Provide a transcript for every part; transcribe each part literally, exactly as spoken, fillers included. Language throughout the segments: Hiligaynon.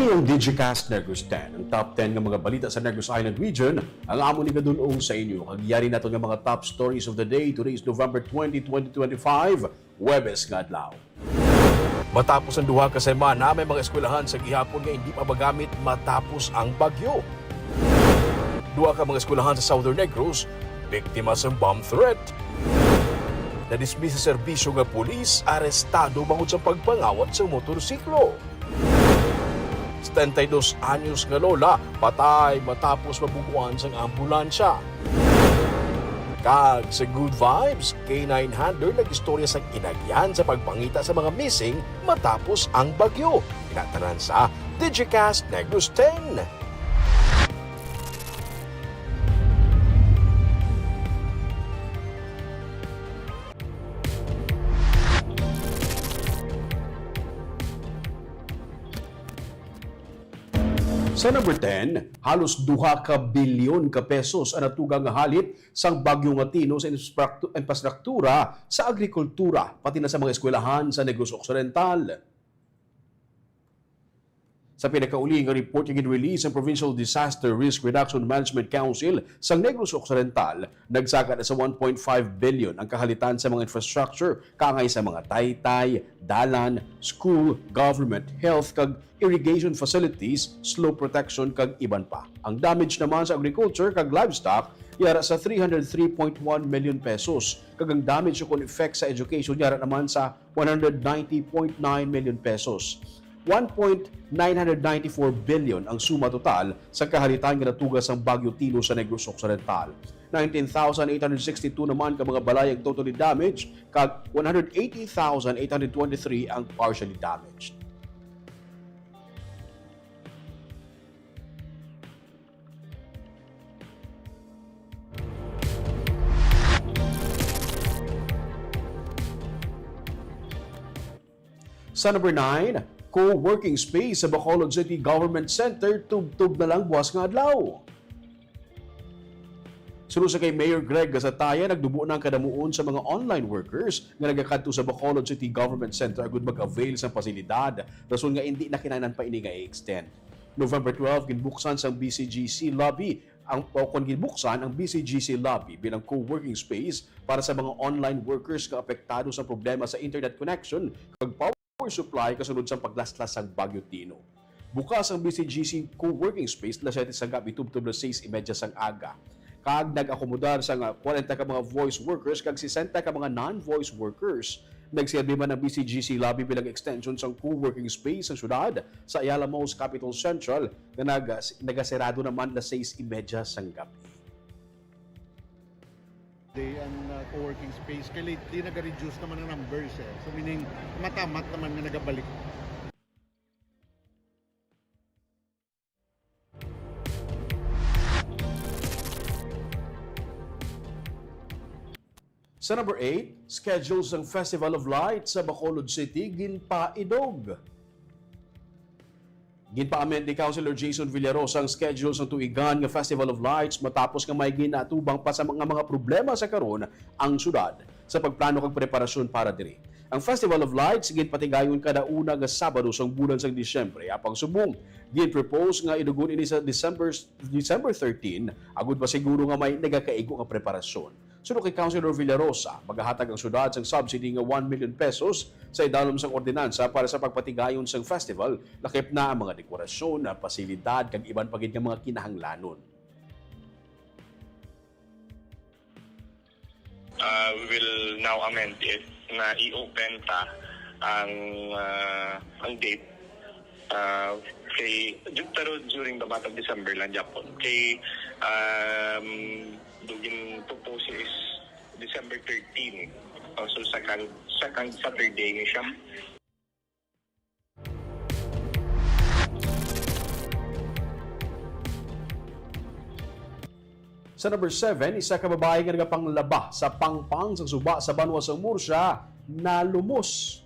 Ang Digicast Negros ten, ang top ten nga mga balita sa Negros Island Region, ang amon igadul-ong sa inyo. Kag yari naton nga mga top stories of the day. Today is November twenty, twenty twenty-five, Huwebes nga adlaw. Matapos ang duha ka semana, may mga eskwelahan sa gihapon nga hindi pa magamit matapos ang bagyo. Duha ka mga eskwelahan sa Southern Negros biktima sang bomb threat. Nadismiss sa serbisyo nga pulis, arestado bangod sa pagpangawat sa motorsiklo. Setenta y dos anyos nga lola patay matapos mabuguan sang ambulansya. Kag sa Good Vibes, K nine handler nag-istorya sang inagyan sa pagpangita sa mga missing matapos ang bagyo. Kinatanan sa Digicast Negros ten. Sa number ten, halos duha ka bilyon ka pesos ang natuga nga halit sang bagyo nga Tino sa infrastruktu-, infrastruktura sa agrikultura, pati na sa mga eskwelahan sa Negros Occidental. Sa pinakauli nga report nga gin-release sang Provincial Disaster Risk Reduction Management Council sang Negros Occidental, nagsaka na sa one point five billion ang kahalitan sa mga infrastructure, kaangay sa mga taytay, dalan, school, government, health, kag irrigation facilities, slope protection, kag iban pa. Ang damage naman sa agriculture kag livestock yara sa three hundred three point one million pesos, kag ang damage ukon effect sa education yara naman sa one hundred ninety point nine million pesos. One point nine hundred ninety-four billion ang suma total sa kahalitan nga natuga sang Bagyo Tino sa Negros Occidental. Nineteen thousand eight hundred sixty-two naman ka mga balay ang totally damaged, kag one hundred eighty thousand eight hundred twenty-three ang partially damaged. Sa number nine, co-working space sa Bacolod City Government Center tubtob na lang buwas nga adlaw. Suno sa kay Mayor Greg Gasataya, nagdubo na ang kadamuon sa mga online workers nga nagakadto sa Bacolod City Government Center agud mag-avail sa pasilidad, rason nga indi na kinahanglan pa ini nga i-extend. November twelve, ginbuksan sang B C G C lobby ang, o kon ginbuksan ang B C G C lobby bilang co-working space para sa mga online workers nga apektado sa problema sa internet connection kag power supply kasunod sang paglaslas sang Bagyo Tino. Bukas ang B C G C co-working space alas siyete sang gabi tubtob alas sais y media sang aga. Kag nag-akomodar sang kwarenta ka mga voice workers kag sesenta ka mga non-voice workers. Nagserbi man ang B C G C lobby bilang extension sang co-working space sang syudad sa Ayala Malls Capitol Central nga nag-, nagasirado naman alas sais y media sang gabi. Day ang, ah, co-working space. Kay lately, nag-reduce naman ang numbers, eh. So, meaning, matamat naman nga nagabalik. Sa number eight, schedule sang Festival of Lights sa Bacolod City ginpaidog. Ginpa-amend ni Councilor Jason Villarosa ang schedule sang tuigan nga Festival of Lights matapos nga may ginatubang pa sa mga, mga problema sa karon ang syudad sa pagplano kag preparasyon para diri. Ang Festival of Lights ginpatigayon kada una nga Sabado sang bulan sang Disyembre, apang subong gin-propose nga idugon ini sa December, December thirteen, agud masiguro nga may nagakaigo nga preparasyon. Suno kay Councilor Villarosa, magahatag ang syudad sang subsidy nga one million pesos sa idalom sang ordinansa para sa pagpatigayon sang festival, lakip na ang mga dekorasyon, pasilidad, kag iban pa gid nga mga kinahanglanon. Uh, we will now amend it na i-open ta ang, uh, ang date, uh, kay, pero during the month of December lang gyapon. Kay, um, do gin-propose is December thirteen. Uh, so, second, second Saturday ni siya. Sa number seven, isa ka babayi nga nagapanglaba sa pangpang sang suba sa banwa sang Murcia nalumos.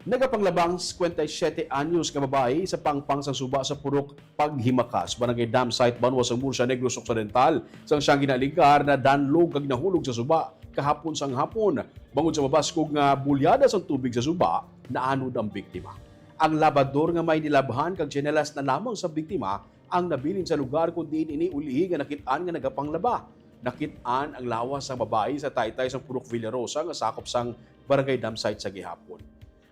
Nagapanglaba ang singkwenta y siyete anyos nga babayi sa pangpang sang suba sa Purok Paghimakas, Barangay Dam Site, banwa sang Murcia, Negros Occidental, sang siyang ginaligar nadanlog kag nahulog sa suba kahapon sang hapon. Bangod sa mabaskog nga bulyada sang tubig sa suba, naanod ang biktima. Ang labador nga may nilabhan kag tsinelas na lamang sa biktima ang nabilin sa lugar, kun diin ini ulihi nga nakit-an nga nagapanglaba. Nakit-an ang lawas sang babayi sa taytay sang Purok Villarosa nga sakop sang Barangay Dam Site sa gihapon.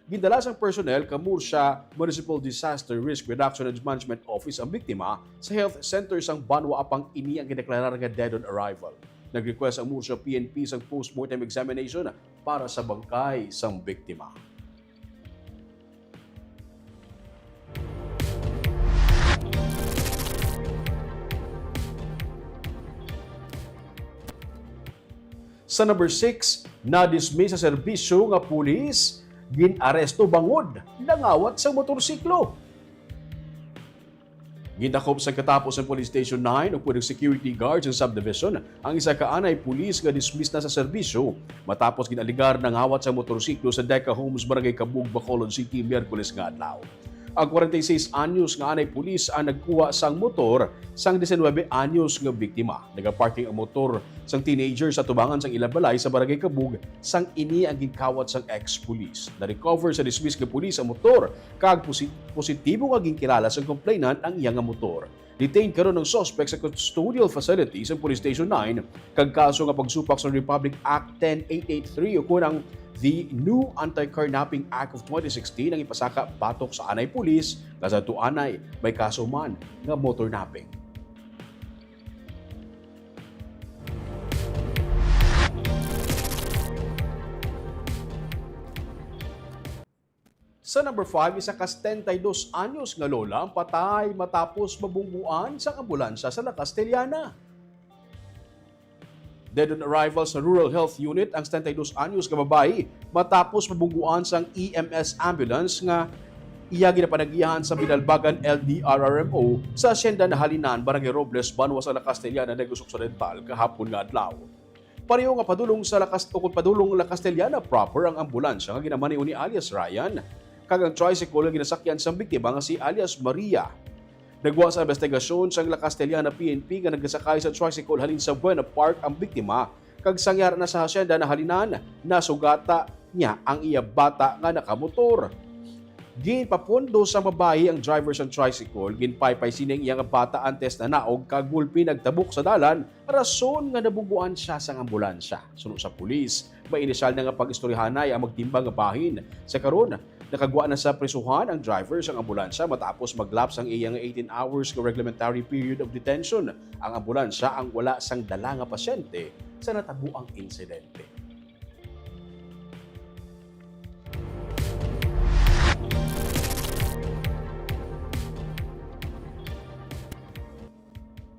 Gindala sang personnel kang Murcia Municipal Disaster Risk Reduction and Management Office ang biktima sa health center sang banwa, apang ini ang gideklarar nga dead on arrival. Nag-request ang Murcia P N P sang postmortem examination para sa bangkay sang biktima. Sa number six, nadismiss sa serbisyo nga pulis, gin-aresto bangod nangawat sa motorsiklo. Gindakop sa katapos sa Police Station nine o pwedeng security guard sa subdivision ang isa ka anay pulis nga dismiss na sa serbisyo matapos gin-alegar nangawat sa motorsiklo sa Deca Homes, Barangay Cabug, Bacolod City, Miyerkules nga adlaw. Ang kwarenta y seis anyos nga anay pulis ang nagkuha sang motor sang diecinuebe anyos nga biktima. Nagaparking ang motor sang teenager sa tubangan sang ila balay sa Barangay Cabug, sang ini ang ginkawat sang ex-pulis. Na-recover sa dismiss nga pulis ang motor, kag posi-, positibo nga ginkilala sang complainant ang iya nga motor. Detained karon ang suspect sa custodial facility sa Police Station nine kag kaso nga pagsupak sa Republic Act ten eight eight three, ukon ang the new Anti-Carnapping Act of twenty sixteen ang ipasaka batok sa anay pulis nga sa tuanay may kaso man nga motor napping. Sa number five, isa ka setenta y dos anyos nga lola ang patay matapos mabungguan sang ambulansya sa La Castellana. Dead on arrival sa Rural Health Unit ang setenta y dos anyos nga babayi matapos mabungguan sang E M S ambulance nga iya ginapanagihan sa Binalbagan L D R R M O sa Hacienda Nahalinan, Barangay Robles, banwa sa La Castellana, Negros Occidental, kahapon nga adlaw. Pareho nga padulong sa Lakas-, ukon padulong La Castellana proper ang ambulansya nga ginamaneho ni alias Ryan, kag ang tricycle nga ginasakyan sang biktima nga si alias Maria. Nagwa sa investigasyon sang La Castellana P N P nga nagasakay sa tricycle halin sa Buena Park ang biktima, kag sang yara na sa Hacienda Nahalinan, nasugata niya ang iya bata nga nakamotor. Ginpapundo sang babayi ang driver sang tricycle, ginpaypay sini ang iya nga bata antes nanaog kag gulpi nagtabok sa dalan, rason nga nabungguan sia sang ambulansya. Suno sa pulis, may inisyal na nga pag-istoryahanay ang magtimbang nga bahin. Sa karon, nakagwa na sa prisuhan ang driver sang ambulansya matapos mag-lapse ang iya nga eighteen hours nga reglementary period of detention. Ang ambulansya ang wala sang dala nga pasyente sa natabuang insidente.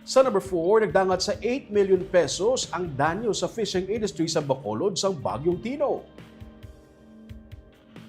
Sa number four, nagdangat sa eight million pesos ang danyo sa fishing industry sa Bacolod sang Bagyong Tino.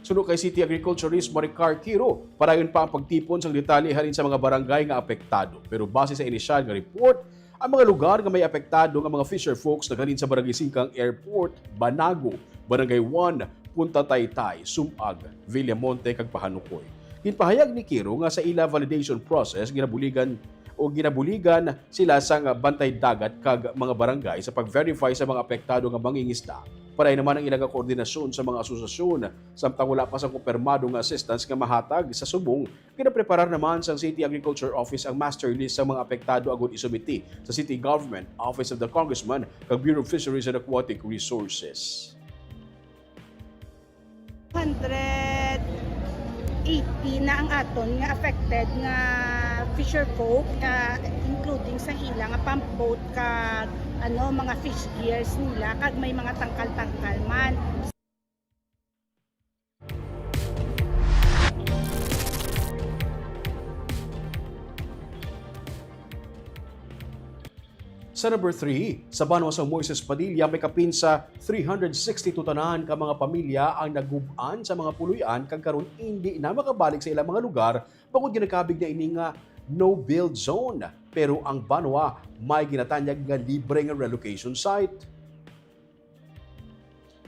Suno kay City Agriculturist Maricar Quiro, padayon pa ang pagtipon sang detalye halin sa mga barangay nga apektado. Pero base sa inisyal nga report, ang mga lugar nga may apektado nga mga fisher folks naghalin sa Barangay Singkang Airport, Banago, Barangay one, Punta Taytay, Sumag, Villamonte, kag Pahanukoy. Ginpahayag ni Quiro nga sa ila validation process, ginabuligan o ginabuligan sila sang Bantay Dagat kag mga barangay sa pag-verify sa mga apektado nga mangingisda. Pareho naman ang ilang koordinasyon sa mga asosasyon, samtang wala pa sang kumpirmado nga assistance nga mahatag sa subong. Ginapreparar naman sang City Agriculture Office ang master list sa mga apektado agud isumiti sa City Government, Office of the Congressman, kag Bureau of Fisheries and Aquatic Resources. Hundred eighty na ang aton nga affected nga fisher folk, ah, including sa ila nga pump boat kag, ano, mga fish gears nila, kag may mga tangkal-tangkal man. Sa number three, sa banwa sang Moises Padilla, may kapin sa three hundred sixty-two tanan ka mga pamilya ang nagub-an sa mga puloy-an kag karon indi na makabalik sa ilang mga lugar bangod ginakabig na ini nga no-build zone. Pero ang banwa may ginatanyag nga libre nga relocation site.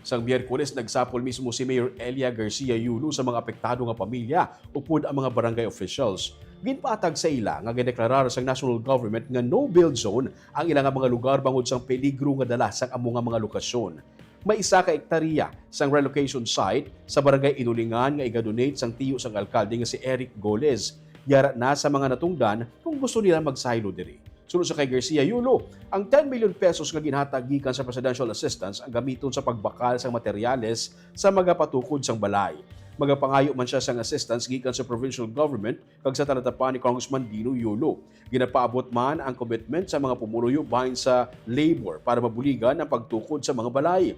Sang Miyerkules, nagsapol mismo si Mayor Elia Garcia Yulo sa mga apektado nga pamilya upod ang mga barangay officials. Ginpatag sa ila nga gideklarar sang national government nga no-build zone ang ila nga mga lugar bangod sang peligro nga dala sang amo nga mga lokasyon. May isa ka ektarya sang relocation site sa Barangay Inulingan nga iga-donate sang tiyo sang alkalde nga si Eric Goles. Yara na sa mga natungdan kung gusto nila magsaylo diri. Suno sa kay Garcia Yulo, ang ten million pesos nga ginhatag gikan sa presidential assistance ang gamiton sa pagbakal sang materyales sa magapatukod sang balay. Magapangayo man siya sang assistance gikan sa provincial government kag sa talatapan ni Congressman Dino Yulo. Ginapaabot man ang commitment sa mga pumuluyo bahin sa labor para mabuligan ang pagtukod sa mga balay.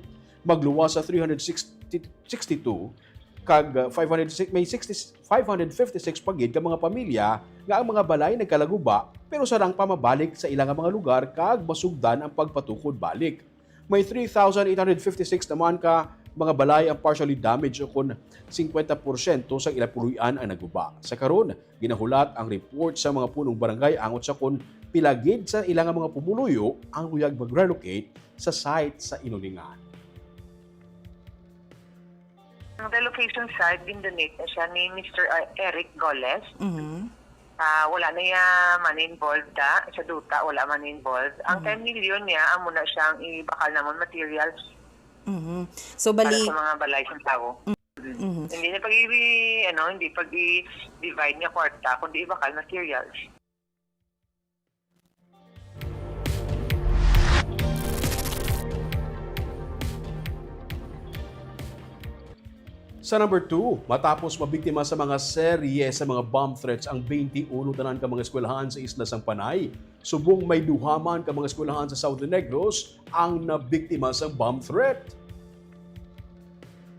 Magluwas sa three hundred sixty, sixty-two kag, uh, five hundred, may sixty, five hundred fifty-six pa gid ka mga pamilya nga ang mga balay nagkalaguba, pero sarang pa mabalik sa ila nga mga lugar kag masugdan ang pagpatukod balik. May three thousand eight hundred fifty-six naman ka mga balay ang partially damaged, o kon singkwenta porsyento sang ila puloy-an ang naguba. Sa karon, ginahulat ang report sa mga punong barangay angot sa kon pila gid sa ila nga mga pumuluyo ang luyag mag-relocate sa site sa Inulingan. Ang relocation site, gin-donate na siya ni Mister Eric Goles. Mhm. Ah, wala na iya money involved da, sa duta, wala money involved. Ang ten million niya, amo na siyang ibakal namon materials Mhm. So para bali sa mga balay sa tawo. Mhm. Hindi na pag i ano, hindi pag i-divide niya kwarta, kundi ibakal materials. Sa number two, matapos mabiktima sa mga serye sa mga bomb threats ang twenty-one tanan ka mga eskwelahan sa isla sang Panay, subong may duha man ka mga eskwelahan sa Southern Negros ang nabiktima sang bomb threat.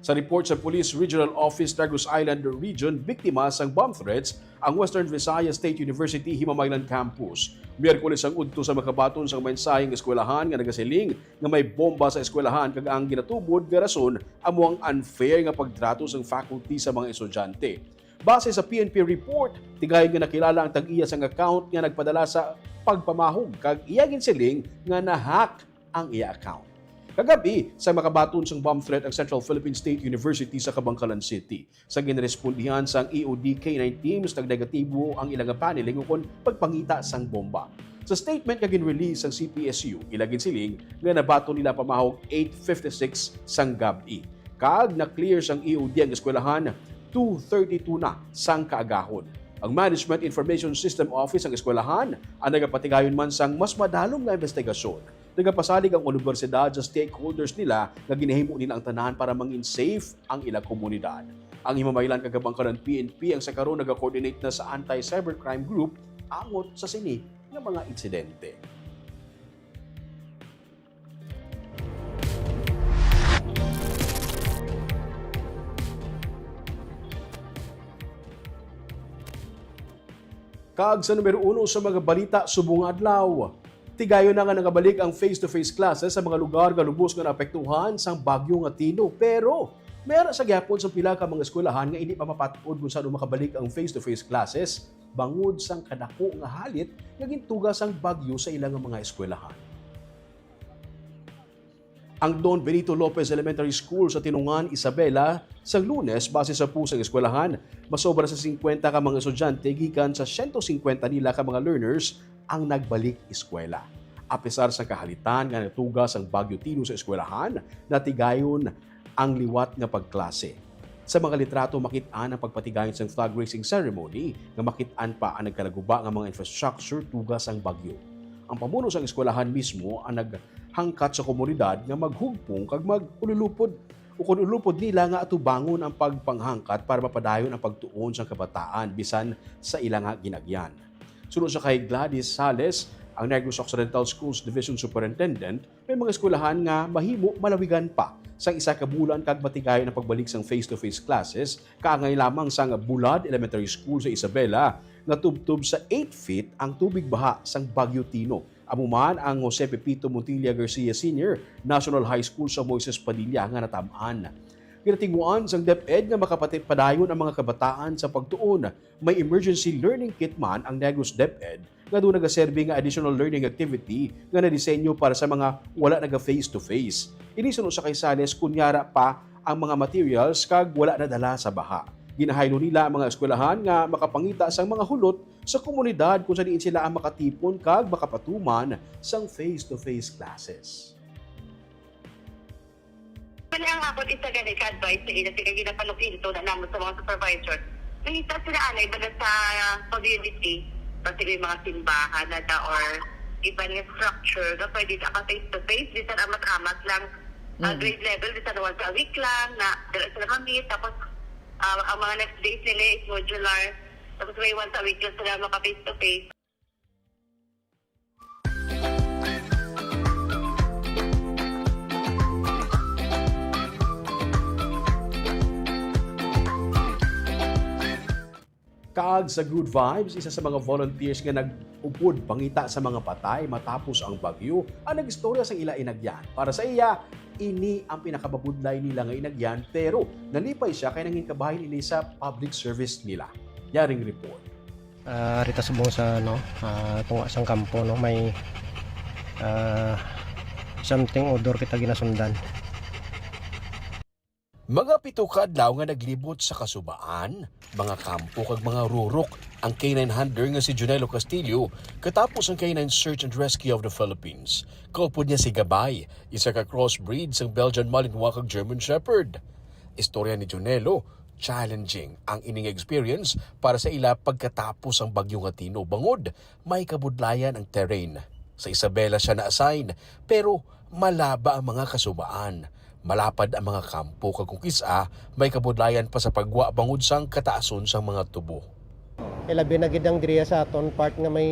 Sa report sa Police Regional Office Negros Island Region, biktima sang bomb threats ang Western Visayas State University Himamaylan Campus. Miyerkules ang udto sa makabaton sang mensahe ang eskwelahan nga nagasiling nga may bomba sa eskwelahan kag ang ginatubod nga rason amo ang unfair nga pagtrato sang faculty sa mga estudyante. Base sa P N P report, tigayon nga nakilala ang tag-iya sang account nga nagpadala sa pagpamahog kag iya ginsiling nga na-hack ang iya account. Kagab-i, sa makabaton sang bomb threat ang Central Philippine State University sa Kabankalan City. Sa ginrespondihan sang E O D K nine teams, nagdagatibo ang ila nga paneling ukon pagpangita sang bomba. Sa statement nga ginrelease sang C P S U, ila ginsiling nga nabaton nila pamahog eight fifty-six sang gab-i. Kag na-clear sang E O D ang eskwelahan two thirty-two na sang kaagahon. Ang Management Information System Office ang eskwelahan ang nagapatigayon man sang mas madalom nga investigasyon. Nagapasalig ang unibersidad sa stakeholders nila nga ginahimo nila ang tanan para mangin safe ang ila komunidad. Ang Himamaylan kag Kabankalan P N P ang sa karon naga-coordinate na sa anti-cybercrime group angot sa sini nga mga insidente. Kag sa numero uno sa mga balita subong nga adlaw, tigayon na nga nagabalik ang face-to-face classes sa mga lugar nga lubos nga naapektuhan sang bagyo nga Tino. Pero may ara sa gyapon sa pila ka mga eskwelahan nga indi pa mapat-od kung san-o makabalik ang face-to-face classes bangod sang kadako nga halit nga gintuga sang bagyo sa ila nga mga eskwelahan. Ang Don Benito Lopez Elementary School sa Tinungan, Isabela, sa Lunes, base sa pusang eskwelahan, masobra sa singkwenta ka mga estudyante gikan sa siyento singkwenta nila ka mga learners ang nagbalik eskwela. Apesar sa kahalitan nga natuga sang Bagyo Tino sa eskwelahan, natigayon ang liwat nga pagklase. Sa mga litrato, makit-an ang pagpatigayon sang flag raising ceremony nga makit-an pa ang nagkalaguba nga mga infrastructure tuga sang bagyo. Ang pamuno sang eskwelahan mismo ang nag hangkat sa komunidad nga maghugpong kag mag-ululupod, ukon ulupod nila nga atubangon ang pagpanghangkat para mapadayon ang pagtuon sang kabataan bisan sa ila nga gin-agyan. Suno sa kay Gladys Sales, ang Negros Occidental Schools Division Superintendent, may mga eskwelahan nga mahimo malawigan pa sang isa ka bulan kag matigayon ang pagbalik sang face-to-face classes, kaangay lamang sang Bulad Elementary School sa Isabela nga tubtob sa eight feet ang tubig baha sang Bagyo Tino. Amo man ang Jose Pepito Montilla Garcia Senior National High School sa Moises Padilla nga natam-an. Ginatinguan sang DepEd nga makapati-, padayon ang mga kabataan sa pagtuon. May emergency learning kit man ang Negros DepEd nga doon nagaserbi nga additional learning activity nga nadisenyo para sa mga wala naga face-to-face. Ini suno sa kay Sales, kunyara pa ang mga materials kag wala nadala sa baha. Ginahaylo nila ang mga eskwelahan nga makapangita sang mga hulot sa komunidad kung sa diin sila ang makatipon kag makapatuman sang face-to-face classes. Ang akon isa gani ka advice sa ila, kay ginapanuklinto na namon sa mga supervisor. Nangita sila anay bala sa community, basi may mga simbahan na da or iban nga structure nga pwede sa ka face to face, bisan amat-amat lang, ah, Mm. grade level, bisan once a week lang, na dala sila ma-meet. Tapos, ah, ang mga next days nila is modular. Tapos may once a week lang sila maka face to face. Kaag sa Good Vibes, isa sa mga volunteers nga nag-upod pangita sa mga patay matapos ang bagyo, ang nag-istorya sang ila inagyan. Para sa iya, ini ang pinakamabudlay nila nga inagyan, pero nalipay siya kay nangin kabahin ini sa public service nila. Yaring report. Ah, rita subong sa, ano, ah, tunga sang kampo, no, may, ah, something odor kita ginasundan. Mga pito ka adlaw nga naglibot sa kasubaan, mga kampo kag mga rurok ang K nine handler nga si Junelo Castillo katapos ang K nine Search and Rescue of the Philippines. Kaupod niya si Gabay, isa ka crossbreed sang Belgian Malinois kag German Shepherd. Istorya ni Junelo, challenging ang ining experience para sa ila pagkatapos ang Bagyong Atino, bangod may kabudlayan ang terrain. Sa Isabela siya na-assign, pero malaba ang mga kasubaan. Malapad ang mga kampo kag kung kis-a may kabudlayan pa sa paggwa bangod sang kataason sang mga tubo. E labi na gid ang diriya sa aton part nga may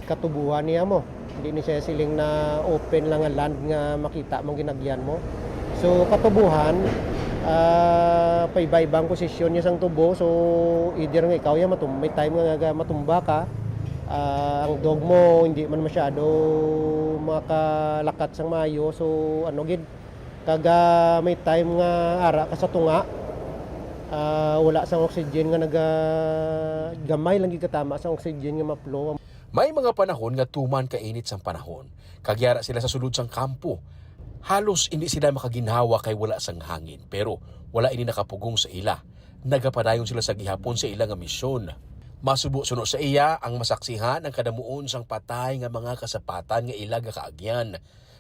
katubuhan niya mo. Hindi ni siya siling na open lang nga land nga makita mong ginagyan mo. So katubuhan, ah, paiba-iba ang posisyon niya sang tubo. So either nga ikaw ya matum may time nga, nga matumba ka, ah, ang dog mo hindi man masyado makalakat sang maayo. So ano gid, kag ah, may time nga ara ka sa tunga, ah, wala sang oxygen nga naga gamay lang gid katama sang oxygen nga ma-flow. May mga panahon nga tuman ka init sang panahon, kag yara sila sa sulod sang kampo. Halos indi sila makaginhawa kay wala sang hangin, pero wala ini nakapugong sa ila. Nagapadayon sila sa gihapon sa ila nga misyon. Masubo suno sa iya ang masaksihan ang kadamuon sang patay nga mga kasapatan nga ila gakaagyan.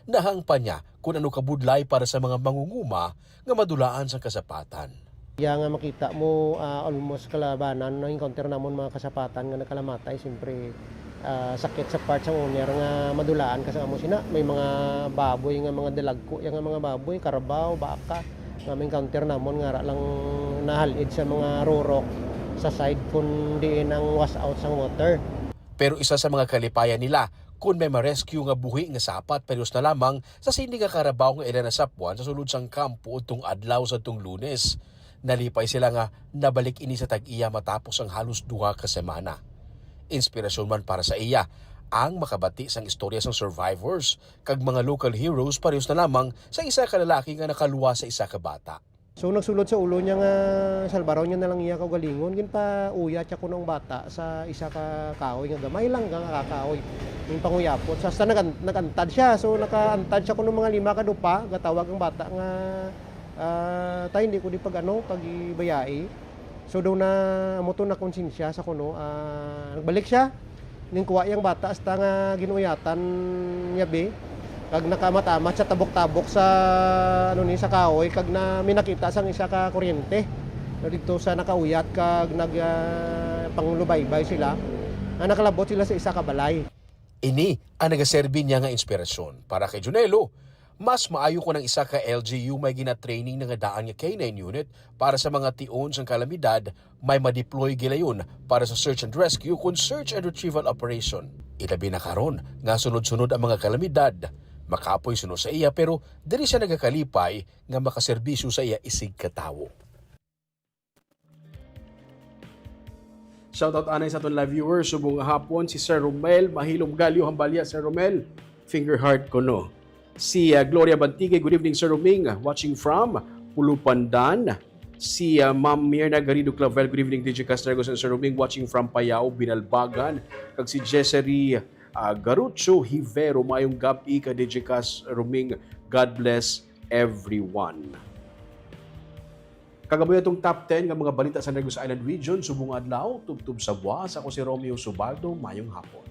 Nahang pa niya kun ano kabudlay para sa mga mangunguma nga madulaan sang kasapatan. Iya nga makita mo, ah, almost kalabanan na encounter namon mga kasapatan nga nakalamatay, siyempre, ah, sakit sa part sang owner nga madulaan ka sa amo sina. May mga baboy nga mga dalagko, iya nga mga baboy, karabaw, baka, nga ma-encounter namon nga ara lang nahalid sa mga rurok sa side kun diin ang wash out sang water. Pero isa sa mga kalipayan nila kun may ma-rescue nga buhi nga sapat, parehas na lamang sa sini nga karabaw nga ila nasapwan sa sulod sang kampo udtong adlaw sadtong Lunes. Nalipay sila nga nabalik ini sa tag-iya matapos ang halos duha ka semana. Inspirasyon man para sa iya ang makabati sang istorya sang survivors kag mga local heroes, parehas na lamang sa isa ka lalaki nga nakaluwas sa isa ka bata. So nagsulod sa ulo niya nga salbaron niya na lang iya kaugalingon, ginpauyat siya kuno ang bata sa isa ka kahoy nga gamay lang nga kakahoy. Ginpanguyapon. So hasta nagan- nagantad siya. So nakaantad siya kuno mga lima ka dupa, gatawag ang bata nga ah, tay hindi ko di pag ano, pag ibayai. So daw na amo to na konsensya sa kuno, ah, nagbalik siya. Ningkuha yang bata hasta nga ginuuyatan niya bi. Kag nakamat-amat sa tabok-tabok sa ano ni sa kahoy kag na may nakita sang isa ka kuryente. Na didto sa nakauyat kag nag ah, panglubaybay sila. Nga nakalabot sila sa isa ka balay. Ini ang nagaserbi niya nga inspirasyon para kay Junelo. Mas maayo kon ang isa ka L G U may gina-training na nga daan nga K nine unit para sa mga tion sang kalamidad may ma-deploy gilayon para sa search and rescue kon search and retrieval operation. Ilabi na karon nga sunod-sunod ang mga kalamidad, makapoy suno sa iya pero diri siya nagakalipay nga makaserbisyo sa iya isig ka tawo. Shoutout anay sa aton live viewers subong nga hapon, si Sir Romel Mahilom Galio Hambalya. Sir Romel, finger heart ko no. Si ah, Gloria Bantigue, good evening Sir Roming, watching from Pulupandan. Si ah, Ma'am Mirna Garrido Clavel, good evening D J Castrego and Sir Roming, watching from Payao, Binalbagan. Kag si Jessery ah, Garucho Hivero, mayong gab-i ka D J Cas Roming. God bless everyone. Kag amo atong top ten nga mga balita sa Negros Island Region subong adlaw, tubtob sa buwas. Ako si Romeo Subaldo. Mayong hapon.